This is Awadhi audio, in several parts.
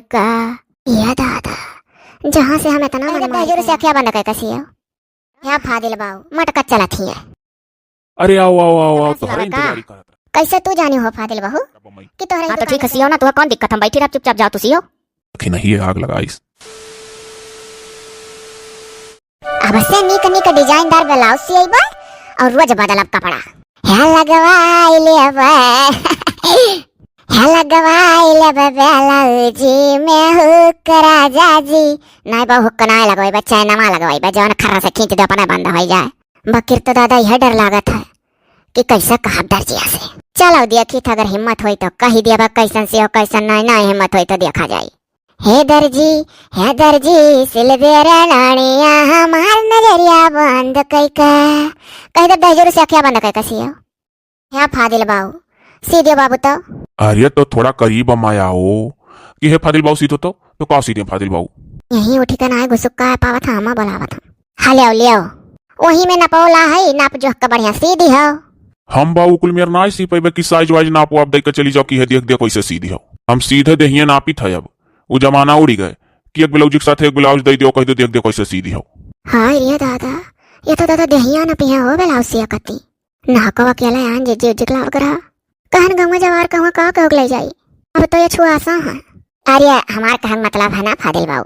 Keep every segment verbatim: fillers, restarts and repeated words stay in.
का। ये दादा, जहाँ से हम इतना अरे, मनमानी दहिजरू से करे। अखिया बंद करके सियो। यहाँ फादिल बाऊ, मटका चलत ही है। अरे, आओ, आओ, आओ, आओ, पता तोहरे चला का? इंतजारी करत रहे। कैसे तू जानी हो फादिल बहू अब मैं कि तोहरे हाँ, तो दुकान ठीक है, से सियो ना, तुहा कौन दिक्कत, हम बैठी रह चुपचाप, जाओ तू सियो। अखी नहीं है, आग लगाइस। अब से नीक नीक डिजाइनदार ब्लाउज सियबा और रोज बदलब कपड़ा। हे लगवाई लेबा, हे लगवाई लेबा ब्लाउजी में हुक राजा जी। नहीं बा हुक नहीं लगवाई बा, चैनवा लगवाई बा, जौन खर्रा से खींच दे अपने बंद हो जाए। बकिर तो दादा यह डर लागत है कि कैसे कहब दर्जिया से। चलो देखी था, अगर हिम्मत होई तो कही दिया बा कैसन से हो, कैसन नहीं, नहीं हिम्मत होई तो देखा जाई। हे दर्जी, हे दर्जी, सिल दे रे नानिया, हमार नजरिया बंद कई के। कह दे दहिजरू से अखिया बंद कई के सियो। हे फादिल बाऊ, सी दियो बाबू तो। अरे तो थोड़ा करीब में आओ कि हे फादिल बाऊ सी दो तो, तो का सी दियो फादिल बाऊ? यहीं उठी के ना है, घुसुक का है पावत है, हम बोलावत हम। हाँ, ले आओ, ले आओ। वही में नपौला है, नाप जोख के बढ़िया सी दी हो। हम बाऊ कुल मेर ना सी पैबे कि साइज वाइज नाप वाप दे के चली जाओ कि हे देख देख कैसे सी दी हो। हम सीधे देहिए नापी था अब। उ जमाना उड़ी गए कि एक ब्लाउज के साथ एक ब्लाउज दे दियो, कह दो देख देख कैसे सी दी हो। हाय रे दादा, ये तो दादा देहिया न पिया हो ब्लाउज सिया कती। ना को अकेला आन जे जे जिकला वगैरह। कहन गंगा जवार कहवा का कहक ले जाई। अब तो ये छुआसा है। अरे हमार कहन मतलब है ना फादिल बाऊ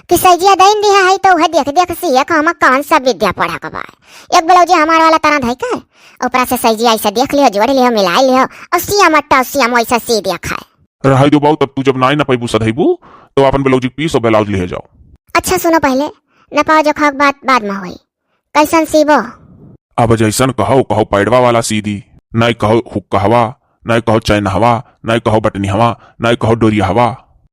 कि सैजिया दैन दिया है तो वह देख देख सिया का हम कौन सा विद्या पढ़ा के बा। एक ब्लाउज हमार वाला तरह धई के ऊपरा से सैजिया ऐसे देख लियो, जोड़ लियो, मिलाई लियो और सिया मट्टा और सिया मोइसा सी दिया खाए। रहाई दो बाऊ, तब तू जब नाई ना पैबू सधैबू तो अपन ब्लाउज के पीस और ब्लाउज ले जाओ। अच्छा सुनो पहले, न पाओ जो खाक बात बाद में होई। कैसन सीबो? अब जैसन कहो, कहो पैडवा वाला सी दी, नाई कहो हुक्कहवा, नाई कहो चैनहवा, नाई कहो बटनिहवा, नाई कहो डोरियहवा।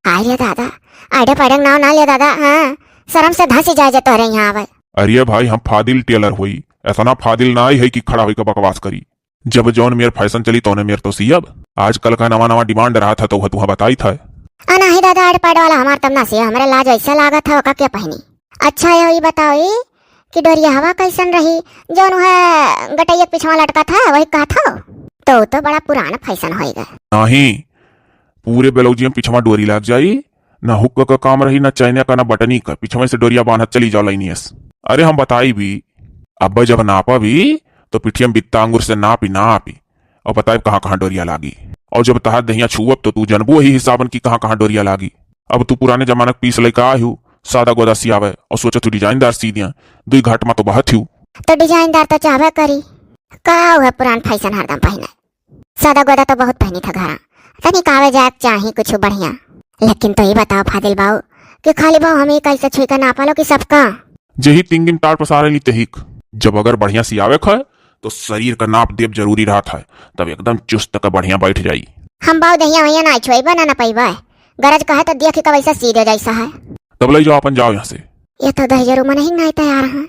आय रे दादा, आइडे पैडे के नाव ना ले दादा, हाँ, शर्म से धंसी जाए जे तोहरे यहाँ आवे। अरे भाई, हम फादिल टेलर होई, ऐसा ना फादिल ना आई है कि खड़ा होई के बकवास करी। जब जौन मेर फैशन चली तौने मेर तो सियब। आजकल का नवा नवा डिमांड रहा था तो वह तुहा बताई था। आ नाही दादा, आइडे पैड वाला हमार तब ना सिया, हमरे लाज ऐसा लागत है, ओका क्या पहनी? अच्छा, ये बताओ ई कि डोरियहवा कैसन रही, जौन वह गटैया के पिछवा लटका था, वही कहा था? तो, तो बड़ा पुराना फैशन होई गए। नहीं, पूरे ब्लाउजिया में पिछवा डोरी लाग जाई, ना हुक का काम रही, ना चैने का, ना बटनी का, पिछवा से डोरिया बांधत चली जाओ लाइनियस। अरे हम बताई भी, अब जब नापा भी, तो पिठिया में बित्ता आंगुर से नापी, नापी। और बताइब कहाँ कहाँ डोरिया लागी। और जब तहार देहिया छुअब तो तू जनबू वही हिसाबन की कहाँ कहाँ डोरिया लागी। अब तू पुराने जमाना के पीस लइका आयु, सादा गोदा सियावे और सोचा तू डिजाइनदार सी दिया, दुई घाट मा तो बहत हिउ। तो डिजाइनदार तो चाहबे करी, का हुआ पुरान फैशन हरदम पहने? सादा गोदा तो बहुत पहनी था घरा, तनी कावे जाए चाही कुछ बढ़िया। लेकिन तो ये बताओ फादिल बाऊ कि खाली बाऊ हम ही कैसे छुई का नापा लो कि सबका? जेही तीन दिन तार पसारे ली तेहिक। जब अगर बढ़िया सियावे क है, तो शरीर का नाप देब जरूरी रहत है, तब एकदम चुस्त का बढ़िया बैठ जाई। हम बाऊ दहिया वहिया ना छुएबा ना, ना पैबा। गरज कहे तो देख के वैसा सीधे जैसा है। तब ले जाओ अपन, जाओ यहाँ से। ये तो दहिजरू मन ही नहीं तैयार हैं।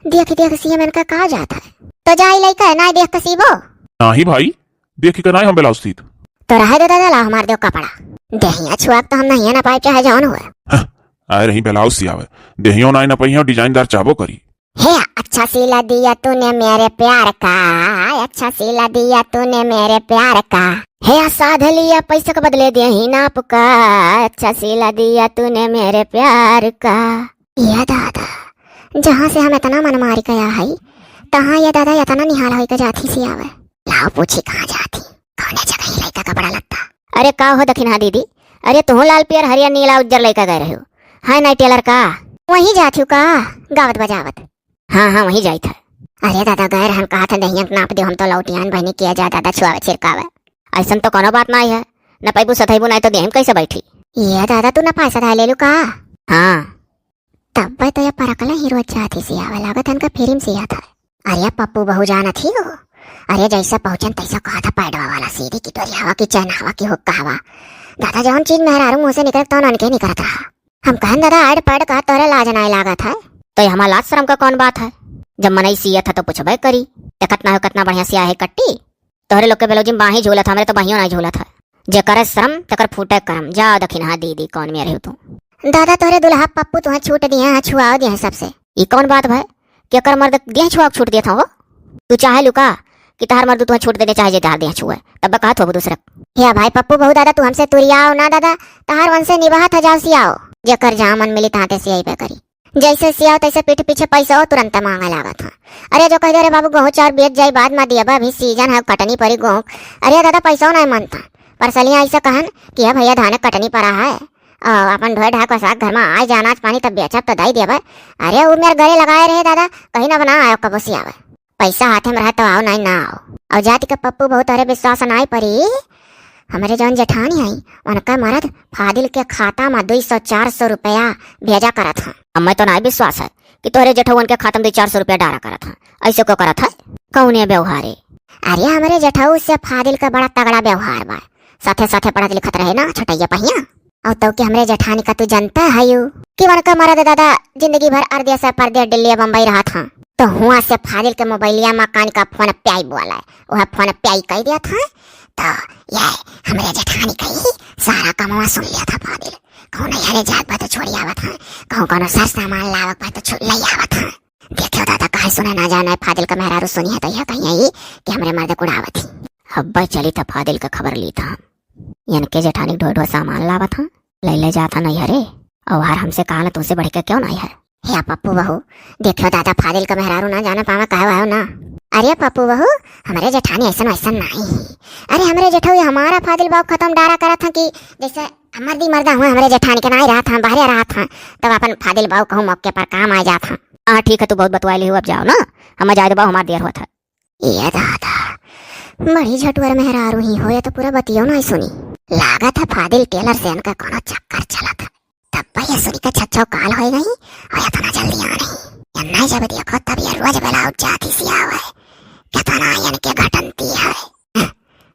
देख देख सीए मन का का जात है। तो जाई लइका ना देख के सीबो। नाही भाई, देख के नाई हम ब्लाउज सीत। तो रहे दे दादा, ला हमार देव कपड़ा। दहिया छुआ तो हम नहीं है ना पाए चाहे जौन हुआ। हाँ, आए रही ब्लाउज सियावे, देहियो नाई ना पहियो डिजाइनदार चाहबो करी। हे अच्छा सिला दिया तूने मेरे प्यार का, अच्छा सिला दिया तूने मेरे प्यार का। हे साध लिया पैसे के बदले दे ही नाप का, अच्छा सिला दिया तूने मेरे प्यार का। ये दादा, जहाँ से हम इतना मन मारी गया है, तहाँ ये दादा इतना निहाल होई के जाथी सियावे। लाओ पूछी कहाँ जाथी, कौने जगह ही लइका कपड़ा लत्ता। अरे का हो दखिनहा दीदी, अरे तुहू लाल पियर हरियर नीला उज्जर लइका गए रहो, है नाई टेलर का? वहीं जाथी का गावत बजावत? हाँ, हाँ, वहीं जाइत है। अरे दादा, गए रहन कहा था, दहिया के नाप दियो, हम तो लौटियान बहनी किया जा, दादा छुआवे छिड़कावे। ऐसन तो कोनो बात नाई है, न पैबू सधैबू नाई तो देहिम कैसे बैठी? ये दादा, तू न पैसा धाय ले लू का? हाँ। तब तो ये परकले ही रोज जाती सियावे लागत है, इनका फिर में सिया था। अरे पप्पू बहू जानत ही हो, अरे जैसा पहुँचन तैसा कहा था पैडवा वाला सीधी की डोरी हवा की चैन हवा की हुक्का हवा। दादा, जौन चीज मेहरारू मुँह से निकले तौन उनके निकलत रहा। हम कहन दादा, आइड पैड का तोरे लाज नाई लागत है? तो ये हमार लाज शर्म का कौन बात है? जब मनई सियत है तो पूछबे करी, देखत ना हो कितना बढ़िया सिया है कट्टी। तोहरे लोग के ब्लाउज में बाही झूलत है, हमरे तो बहियों नाई झूलत है। जे करे शर्म तेकर फूटे करम। जा दखिनहा दीदी, कौन मेरे हो तू? दादा, तोहरे दुल्हा पप्पू तुहे छूट दिए हैं, छुआओ दिए हैं सबसे। ई कौन बात भय? केकर मर्द देह छुआ के छूट देत हो? तू चाहे लुका कि तहार मर्दू तुहें छूट दे दे, चाहे जे तहार देह छुए, तब कहत होबू दूसरे। हे भाई पप्पू बहू दादा, तू हमसे तुरियाओ ना दादा, तहार वंशे निभात है, जाओ सियाओ, जेकर जहाँ मन मिली तहाँ ते सियाइबे करी। जैसे सियाओ तैसे पीठ पीछे पैसा तुरंत मांगे लागत है। अरे जो कह दे, "अरे बाबू, गेहूँ चाउर बेच जाई, बाद में दियाबा, अभी सीजन है, कटनी परी गेहूँ।" अरे दादा, पैसा नहीं मानता। परसलियाँ ऐसे कहन कि "हे भैया, धान कटनी परा है, आ, अपन ढोए ढाक वसाक घर में आए जा, अनाज पानी तब बेचब तो दई दियाबा।" अरे वो मेरे घरे लगाए रहे दादा, कहीं ना बना आयो कबो सियावे। पैसा हाथे में रहे तो आओ, नहीं ना आओ। और जाति के पप्पू बहुत, अरे विश्वास नहीं परी, हमरे जौन जेठानी आई, उनका मरद फादिल के खाता में दुई सौ चार सौ रुपया भेजा करत हैं। हमें तो नाई विश्वास है कि तोहरे जेठउवन के खाता में दुई चार सौ रुपया डारा करत हैं। ऐसे को करत है? कौने व्यवहार है? अरे, हमरे जेठऊ से फादिल का बड़ा तगड़ा व्यवहार बा। साथे साथे पढ़त लिखत रहे ना, छोटैया पहिया। और तो के हमरे जेठानी का तू जानता है यू कि उनका मरद दादा जिंदगी भर अरदेस से परदेस, दिल्ली बम्बई रहत हैं। तो हुआ से फादिल के मोबाइलिया में कान का फोन प्याई बोला है, वह फोन प्याई कह दिया था। तो ये हमरे जेठानी का ही सारा कमवा सुन लिया था फादिल। कौन हरे जात बा तो छोड़ी आवत है, कहूँ कौनो सर सामान लावक बा तो छु-, लई आवत है। देखियो दादा, काहे सुने ना जाने, फादिल का मेहरारू सुनी है तो यह कहीं आई कि हमरे मर्द कुड़ावत ही। अब्बा चली था फादिल का खबर ली था हम। इनके जेठानी ढोए ढोए सामान लावत हैं, ले ले जात हैं नैहरे। और हार हमसे कहा ना, तुमसे बढ़ के क्यों नहीं है? हे पप्पू बहू, देखियो दादा, फादिल का मेहरारू ना जाने पावे, कहे हो ना। अरे पप्पू बहू, हमरे जेठानी ऐसन वैसन नहीं है। अरे हमरे जेठऊ, ये हमारा फादिल बाबू खत्म डारा करत हैं कि जैसे मर्दी मर्दा हुआ, हमरे जेठानी के नाई रहत हैं, बाहरे रहत हैं, तब अपन फादिल बाबू कहूँ मौके पर काम आ जात हैं। हाँ ठीक है, तू बहुत बतवाए ले हो, अब जाओ ना, हम जाए दे बाबू, हमार देर होत है। ये दादा, बड़ी झटुअर मेहरारू ही हो, ये तो पूरा बतियो नहीं सुनी। लागत है फादिल टेलर से इनका कोनो चक्कर चलत है। तब ये सुनी के छच्छो काल हो गई और इतना जल्दी आ रही। ये नहीं जब देखो तब ये रोज ब्लाउज जाती सियावे। कितना इनके घटंती है।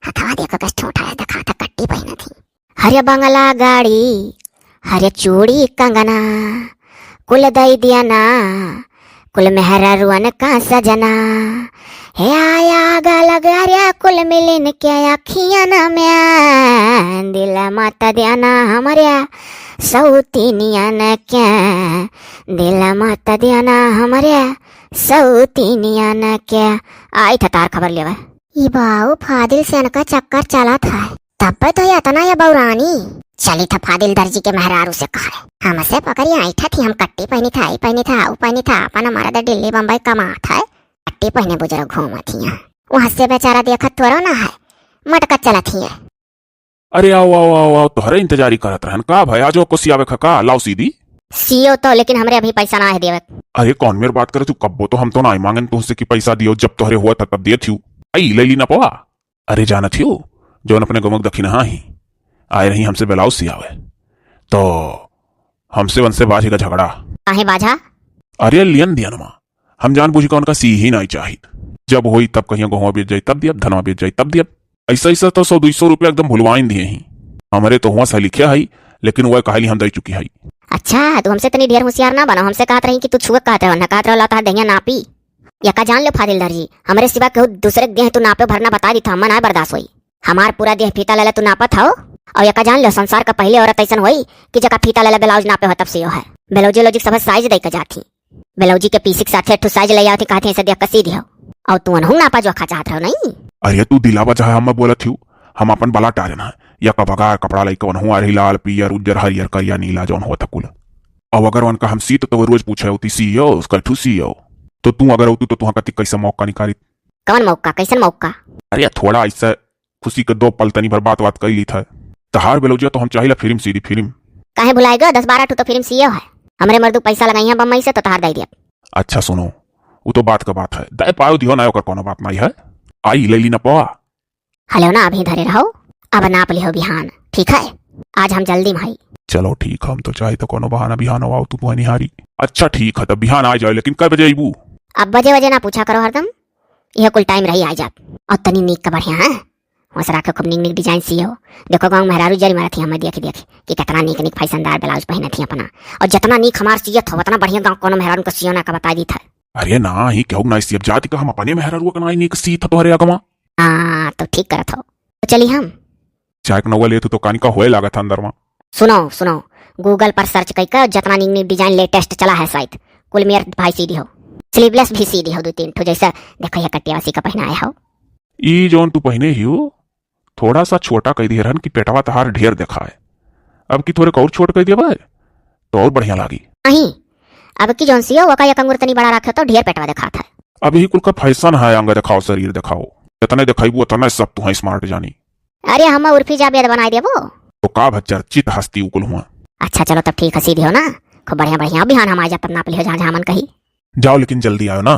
हथवा देखो कस ठूठा है, दिखा था कट्टी पहने थी। हरे बंगला गाड़ी, हरे चूड़ी कंगना, कुल दई दिया ना, कुल मेहरारुअन का सजना। हे आया गलगरिया कुल मिलिन के अखियन में, दिल मत देना हमरे सौतीनियन के, दिल मत देना हमरे सौतीनियन के। आई था तार खबर लेवे। ई बाऊ फादिल से इनका चक्कर चलत है। तब तो ये इतना ये बौरानी। चली था फादिल दर्जी के मेहरारू से कहे, हमसे पकड़ी ऐठा थी, हम कट्टी पहनी था, आई पहनी था, आऊ पहनी था, अपन मरद दिल्ली बम्बई कमात है, कट्टी पहने बुजुर्ग घूमत हिया। वहाँ से बेचारा देखत तोरो ना है, मटकत चलत हिया। अरे आओ, आओ, आओ, आओ, तोहरे इंतजारी करत रहन। का भाई, आज कुछ सियावे खा का? लाओ सीधी। सियो तो, लेकिन हमरे अभी पैसा ना है देवे। अरे कौन मेर बात करे तू? कब्बो तो हम तो ना मांगन तुमसे कि पैसा दियो, जब तोहरे हुआ था तब दिए थियू। आई ले ली ना पवा। अरे जानत हियो, जौन अपने गमक दखिनहा ही आए रही हमसे ब्लाउज सियावे, तो हमसे उनसे बाझी का झगड़ा। काहे बाझा? अरे लियन दियन मा, हम जान बूझी का उनका सी ही नहीं चाहित। जब होई तब कहियो गहुआ बेच जाई तब दियब, धनवा बेच जाई तब दियब। ऐसा ऐसा तो सौ दुई सौ रुपया एकदम भुलवाइन दिए ही। हमरे तो हुआ सा लिखे हई, लेकिन वह कहली हम दई चुकी हई। अच्छा, तू हमसे तनी ढेर होशियार ना बनो। हमसे कहत रही कि तू छुए कहत रहो, ना कहत रहो ला तहार दहिया नापी। या का जान लो फादिल दर्जी, हमरे सिवा केहू दूसरे के देह तू नापे भरना बता दी था, हम्मा ना बर्दाश्त होई। हमार पूरा देह फीता लेले तू नापत हो। और या का जान लो, संसार का पहले औरत ऐसन होई कि जका फीता लेले ब्लाउज नापे हो तब सियो है। ब्लाउजे लॉजिक सब साइज दे के जाती। ब्लाउजी के पीसी के साथे एक ठो साइज ले आवत ही, कहत ही ऐसे देख के सी दियो। और तू अनहू नापा जोखा चाहत रहो नहीं? अरे तू दिलावा चाहे हम बोलत हियो, हम अपन बला टारे ना। या का बगार कपड़ा लइके वनहू आ रही, लाल, पीयर, उज्जर, हरियर, करिया, नीला, जौन होत कुल। अब अगर उनका हम सीत तो वो रोज पूछे होती, "सीयो, कैठू सीयो?" तो तू अगर होतू तो तुहा कति कैसे मौका निकाली? कौन मौका, कैसन मौका? अरे थोड़ा ऐसे खुशी के दो पल तनी भर बात बात कर ली था। तहार ब्लाउजिया तो हम चाहिला फिल्म सीधी फिल्म। काहे भुलाए गो, दस बारह ठो तो फिल्म सीयो है। हमरे मर्दू पैसा लगाई है बम्बई से तो तहार दे दिया। अच्छा सुनो, वो तो बात का बात है, दे पायो दियो ना, ओकर कोनो बात नहीं है। आई ले ली ना पवा। हलो ना, अभी धरे रहो, अब नाप लिहो बिहान, ठीक है? आज हम जल्दी में हई। चलो ठीक, हम तो चाहे तो कोनो बहाना बिहान आओ तू तुहा निहारी। अच्छा ठीक है, तब बिहान आ जाए, लेकिन कै बजे अइबू? अब बजे वजे ना पूछा करो हरदम, यह कुल टाइम रही आ जाब। और तनी नीक का बढ़िया है, वैसे राखे खूब नीक नीक डिजाइन सियो। देखो गाँव मेहरारू जरी मारत ही हमें देख देख कि कितना नीक नीक फैशनदार ब्लाउज पहनत ही अपना, और जितना नीक हमार सियत हो उतना बढ़िया गाँव कोनो मेहरारू का सियोना का बता दी था। अरे ना ही केहू ना सियब जाति का, हम अपने मेहरारू का ना नीक सीत तोहरे अगवा। हाँ तो ठीक करत हो, तो चली हम। चाय के नौवा लेत हो तो कानी का होए लागत है अंदर में। सुनो सुनो, Google पर सर्च कई का जितना नीक नीक डिजाइन लेटेस्ट चला है शायद, कुल मेर भाई सी दिहो, स्लीवलेस भी सी दिहो दो तीन ठो, जैसे देखो ये कटिया सी का पहनाए हो। ई जौन तू पहिने हियो, थोड़ा सा छोटा कइ दिहे रहन कि पेटवा तहार ढेर देखाए। अब की थोरे और छोट कइ देबे, तो और बढ़िया लागी। नहीं, अब की जौन सियो, ओका एक अंगुर तनी बड़ा रखे तो ढेर पेटवा देखात है। अब यही कुल का फैशन है, अंग देखाओ, शरीर देखाओ। जितने देखाइबू, उतने सब तुहा smart जानी। अरे, हम उर्फी जावेद बनाई देबो। तो का भा चर्चित हस्ती उकुल हुआ। अच्छा, चलो तब ठीक है, सीधे हो ना। खूब बढ़िया, बढ़िया। बिहान हम आ जाब, तब नाप लिहो, जहाँ, जहाँ मन कही। जाओ, लेकिन जल्दी आयो ना।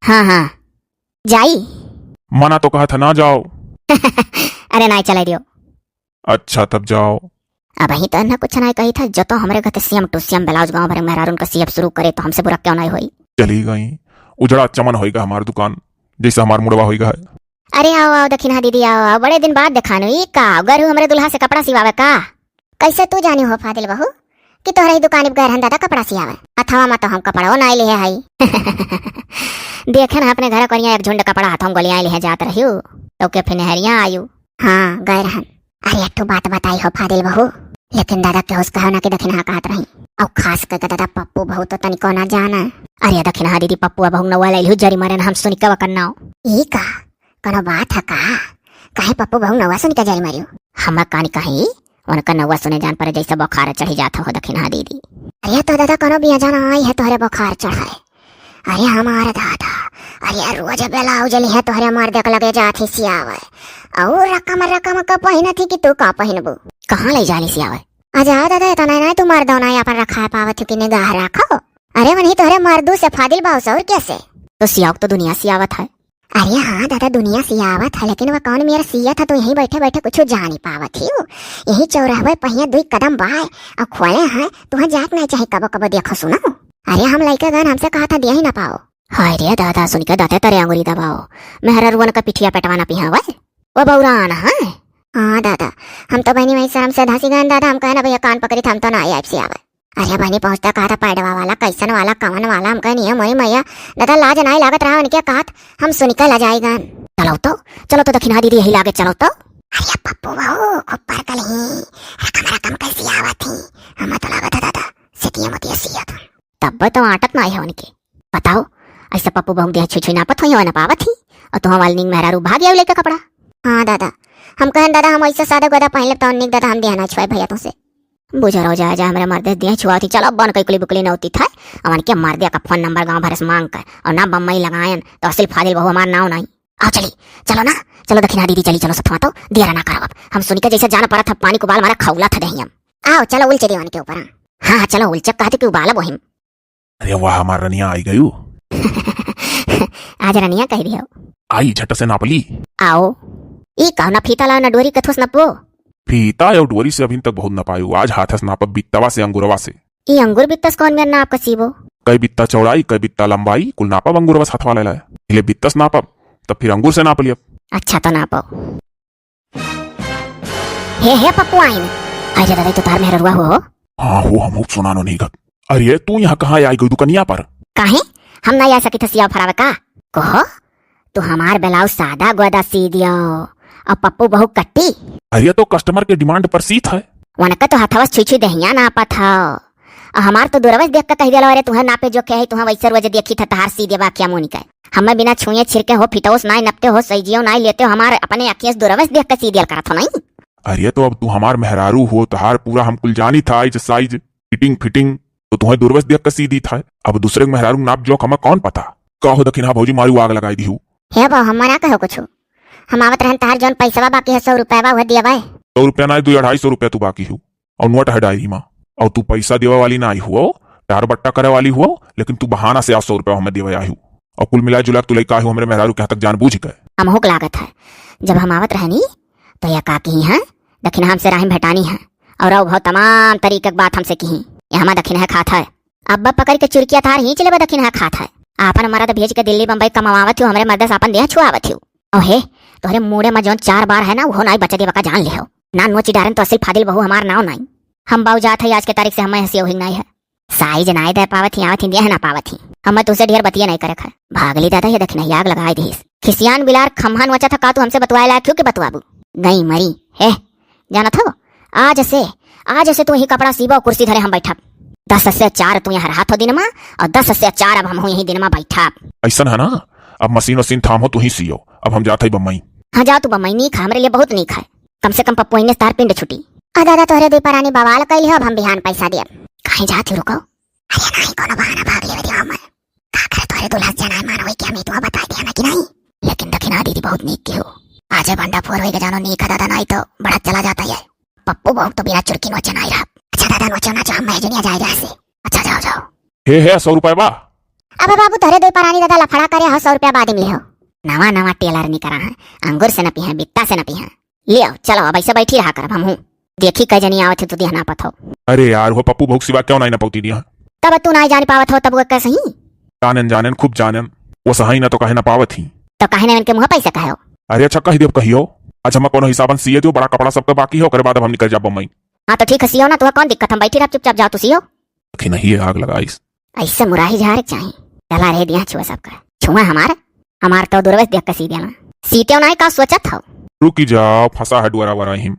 हाँ, हाँ, जाई। मना तो कहा था ना जाओ। अरे, नाई चले दियो। अच्छा, तब जाओ। अबहीं तो इन्हें कुछ नाई कही था, जो तो हमरे घर से same to same blouse गाँव भर में मेहरारून का सियब शुरू करे, तो हमसे बुरा क्यों नाई होई? चली गई, उजड़ा चमन होइगा हमार दुकान, जैसे हमार मुड़वा होइगा है। अरे आओ, आओ दखिनहा दीदी, आओ, आओ, बड़े दिन बाद देखानो। ई का, गरू हमरे दुल्हा से कपड़ा सिवावे का? कैसे तू जानी हो फादिल बहू कि तोहरे ही दुकान पर गए रहन दादा कपड़ा सियावे? हथवा में तो हम कपड़ो नाई लिहे हई। देखे ना अपने घर कोरिया एक झुंड कपड़ा हथवा में गोलियां लिहे जात रहियो, तो के फिर नहरिया आयु। हाँ, गए रहन। अरे, एक ठो बात बताई हो फादिल बहू, लेकिन दादा केहू से कहो ना कि दखिनहा कहत रही। और खास करके दादा पप्पू बहू तो तनिको ना जाने। अरे दखिनहा दीदी, पप्पू बहू नवा ले लिहु, जरी मारे ना हम सुनिके वकर नाव। ई का? कोनो बात है का? काहे पप्पू बहू नवा सुनिके जरी मारियो? हम कानी कही, उनका नवा सुने जान पर जैसे बुखार चढ़ी जात हो दखिनहा दीदी। अरे तो दादा, कोनो बिया जाना आई है तोहरे बुखार चढ़ाए? अरे हमार दादा, अरे रोज बेला उजली है तोहरे मर्दे के लगे जात ही सियावे। और रकम रकम का पहिनत ही कि तू का पहिनबू? कहाँ ले जाली सियावे? आ जाओ दादा, इतना ना तू मर्दो ना अपन रखा पावत हो कि निगाह रखो। अरे वनही तोहरे मर्दू से फादिल बाऊ से और कैसे? तो सियाओ तो दुनिया सियावत है। अरे हाँ दादा, दुनिया सियावत है, लेकिन वह कौन मेरा सियत है, तू यहीं बैठे बैठे कुछ जानी पावत ही हो। यही चौराहे पहिया दुई कदम बाय और खोले हैं, तुहा जात नहीं चाहे कबो कबो देखो सुनो। अरे हम लइका गन, हमसे कहा था दिया ही ना पाओ। हाय रे दादा, सुन के दाते तरे अंगुरी दबाओ। मेहररुअन का पिठिया पेटवा ना पिहावे। वो बौरान है। हाँ दादा, हम तो बहनी वही शर्म से धसी गए दादा, हम कहे ना भैया कान पकड़ी था, हम तो ना आई आपसे आवे। अरे बहनी पहुँचता कहा था पैडवा वाला, कैसन वाला, कवन वाला, हम कहे नहीं है मोई मैया। दादा लाज नाई लागत रहा उनके कहत, हम सुन के लजाई गन। चलो तो, चलो तो दखिनहा दीदी यही लागे, चलो तो। अरे पप्पू बहू, खूब परकल ही, रकम रकम कैसी आवत ही, हम तो लागत है दादा, सितिया मोतिया सिया था। तब तो आटत ना है उनके। बताओ, ऐसा पप्पू बहू देह छुई छुई नापत होई, ना पावत ही, और तुहा वाली नींग मेहरारू भाग आवे लेके कपड़ा। हाँ दादा, हम कहन दादा, हम ऐसा सादा गोदा पहन लेब, तो निक दादा हम देह ना छुआई भैया तुमसे। बुझर हो जाए जा, हमरे मर्दे देह छुआवत ही, चलो बन कई कुली बुकली नौती था, अवन के मर्दे का फोन नंबर गाँव भर से मांग कर, और ना बम्मई लगायन, तो असिल फाजिल बहू हमार नाव नहीं। आओ चली, चलो ना, चलो दखिनहा दीदी चली, चलो सथवा तो, देर ना करब। हम सुन के जैसे जान पड़त है, पानी को बाल मारा खौला था देहियम। आओ चलो उलचे देवन के ऊपर। हाँ, हाँ, चलो उलचे कहते कि उबालब वहिम। अरे वाह, हमार रनिया आई गयू। आज रनिया कह दियो। आई झट से नाप ली। आओ। ई का ना फीता ला ना डोरी कथोस नपबो? फीता और डोरी से अभी तक बहुत नपायू। आज हाथ से नापब बित्तवा से, अंगुरवा से। ई अंगुर बित्तस कौन मेर नाप का सीबो? कई बित्ता चौड़ाई, कई बित्ता लंबाई, कुल नापब अंगुरवा से हथवा ले लाए। पहले बित्तस नापब, तब फिर अंगुर से नाप लियब। अच्छा तो नापो। हे, हे पप्पू आइन। अरे दादा, ई तो तार मेहररुआ हो। हाँ हो, हम हो सुनानो नहीं गत। अरे तू यहाँ कहाँ आई गई दुकनिया पर? काहे? हम नहीं आ सकी थे सिया फरावे का? कहो, तू हमार ब्लाउज सादा गोदा सी दियो, और पप्पू बहू कट्टी। अरे तो कस्टमर के डिमांड पर सीत है। वनका तो हथवा से छुई छुई देहिया नापत हो, और हमार तो दुरवस देख के कह दिया, अरे तुहे नापे जो के है, तुहे वैसे रोज देखी था तहार सी देवा क्या मुनी का। हमें बिना छुए छिरके हो, फिटौस नाई नपते हो, सैजियो नाई लेते हो, हमार अपने अखियस दुरवस देख के सी दियल करत हो नहीं। अरे तो अब तू हमार मेहरारू हो, तहार पूरा हम कुल जानी था, साइज, साइज, फिटिंग, फिटिंग, तो तुहे दुरवस देख के सी दी था। अब दूसरे के मेहरारू नाप जोख हमें कौन पता? का हो दखिनहा भौजी, मारू आग लगाई दी हूँ। हे बा, हम मना कहो कुछ, हम आवत रहन, तहार जौन पैसवा बाकी है सौ रुपया बा, वह दिया बाय। सौ रुपया ना, दो अढ़ाई सौ रुपया तू बाकी हो। और नोट है डायरी मा। और तू पैसा देवे वाली ना आई हुओ, टार बट्टा करे वाली हुओ, लेकिन तू बहाना से आ सौ रुपया हमें देवे आई हु। और कुल मिला जुला के तू लइका आई हु हमरे मेहरारू के यहाँ तक जान बूझ के। हमहू के लागत है, जब हम आवत रहनी, तो यह का कही हैं, दखिनहा हमसे राहिम भेटानी है, और अब भाव तमाम तरीके के बात हमसे कही। ये हमार दखिनहा खात है, अब पकड़ के चुरकिया थार हींच लेबे दखिनहा खात है। आपन मरद भेज के दिल्ली बम्बई कमावत हो, हमरे मर्द से आपन देह छुआवत हो। ओहे, तोहरे मूड़े में जौन चार बार है ना, वो नाई बचे देवा का जान लिहो। ना नोची डारन तो असिल फादिल बहू हमार नाव नाई। हम बाऊ जात है, आज के तारीख से हमें हंसी ओहिंग नाई है। साइज नाई दे पावत ही, आवत ही, देह ना पावत ही। हमें तुझसे ढेर बतिया नाई करे है। भागली दादा, ये दखिनहा आग लगाई दीस। खिसियान बिलार खम्हा नोचा था का तू हमसे बतवाए लायक क्यों के बतवाबू? गई मरी, हे, जानत हो, आज से, आज से तू यही कपड़ा सीबो, कुर्सी धरे हम बैठब। दस से चार तू यहाँ रहत हो दिन मा, और दस से चार अब हम हो यही दिन मा बैठब। ऐसन है ना, अब मशीन वशीन थाम हो, तू ही सियो, अब हम जात है बम्बई। हाँ, जाओ तू बम्मई, नीक है, हमरे लिए बहुत नीक है। कम से कम पप्पू इन्ने तार पिंड छुटी। आ दादा, तोहरे दुई परानी बवाल कैली हो, अब हम बिहान पैसा दियब। कहीं जात ही रुको। अरे नहीं, कोनो बहाना भाग लेवे दिया मैं। का करे, तोहरे दुल्हा से जनाए मान होई कि हम ई तुम्हें बताई दिया ना कि नहीं? लेकिन दखिना दीदी बहुत नीक की हो। आजे भंडा फोर होई के जानो नीक है दादा, नहीं तो बड़ा चला जाता है। पप्पू बहु तो बिना चुरकी नोचे नहीं रहा। अच्छा दादा, नोचे ना, जो हम महेजुनिया जाए जहाँ से। अच्छा, जाओ, जाओ। हे, हे, सौ रुपया बा? अबे बाबू, तोहरे दुई परानी दादा लफड़ा करे हो, सौ रुपया बाद में ले हो। नवा नवा टेलर निकरा है, अंगूर से नपी है, बित्ता से नपी है। ले आओ, चलो, अब ऐसे बैठी रहा करब हमहूँ। देखी कै जनी आवत है, तू दिया नापत हो। अरे यार, वो पप्पू भौक सिवा क्यों नहीं नपौती दिया? तब तू नहीं जान पावत हो, तब वो कैसे ही? जानन, जानन, खूब जानन। वो सहाई ना तो काहे ना पावत ही। तो काहे ना इनके मुँह पैसे कहो? अरे अच्छा, कह देब कहियो। आज हम कोनो हिसाबन सिए दियो, बड़ा कपड़ा सबके बाकी है, ओकरे बाद अब हम निकल जाब बम्मई। हाँ तो ठीक है, सियो ना, तुहा कौन दिक्कत, हम बैठी रहब चुपचाप, जाओ तू सियो। आखिर नहीं ये आग लगाइस। ऐसे मुराही झारे के चाही। चला रहे दिया छुआ सबका। छुआ हमार, हमार तो दुर्वेश देख के सी देना। सीते नहीं का सोचत हो? रुकी जाओ, फंसा है डुअरा वरा हिम।